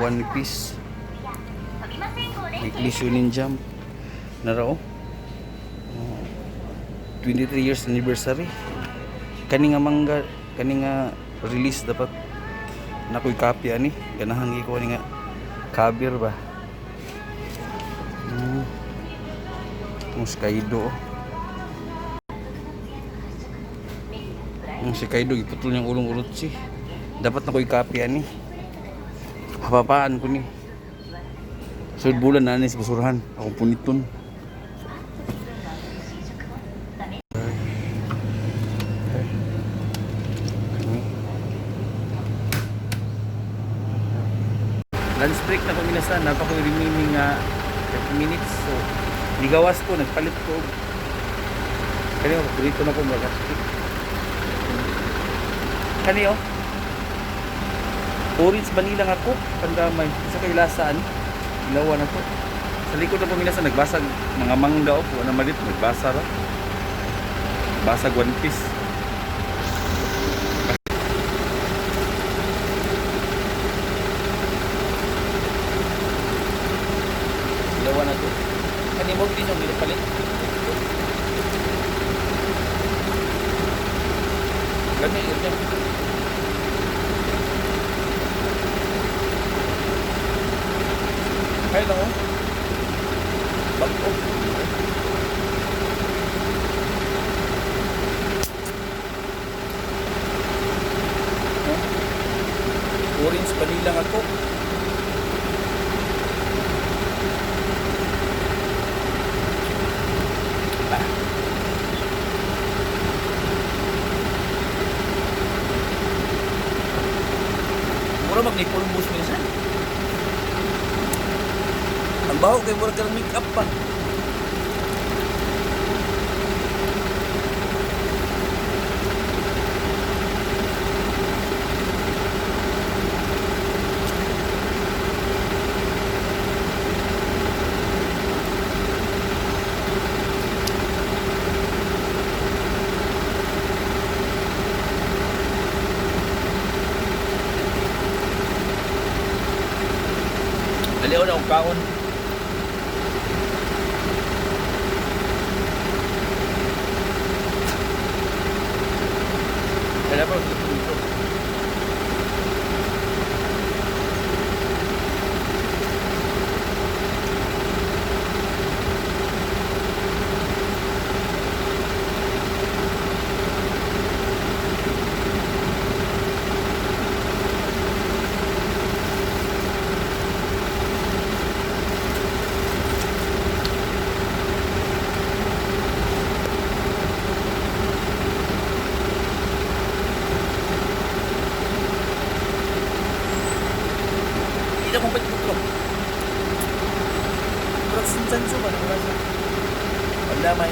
One Piece. Weekly Shonen Jump. Nara oh. Oh, 23 years anniversary. Kani nga manga, kani nga release dapat nakoy copy ani. Ganahan gyud ko ani nga cover ba. Itong si Kaido, oh. Yung si Kaido, giputol niyang ulong Orochi. Dapat nakoy copy ani. Hababaan ko ni. Sunod bulan na ni sa basurahan. Akong puniton. Lunch break na kami nasa, napa ko remaining nga 30 minutes. So, nigawas ko, nagpalit ko. Kani ako, paborito na ko mga cake. Kani oh. Orange vanilla nga ko, pandamay. Isa kay lasaan. Ilawa na to. Sa likod ng paminasa, nagbasag mga mangga oh, wala malit, nagbasa ra. Basag one piece. Ilawa na to. Kani mo din yung palit. Gani yun niya. Kaya lang oh. Bago. Orange vanilla nga ko. Ah. Mura mag pulbos minsan. Ang baho kay mura kang make up pa. Dali na akong kaon. Kaya pa dito. Hindi na kong pagputlo. Pero sinsanso ba? Ang damay.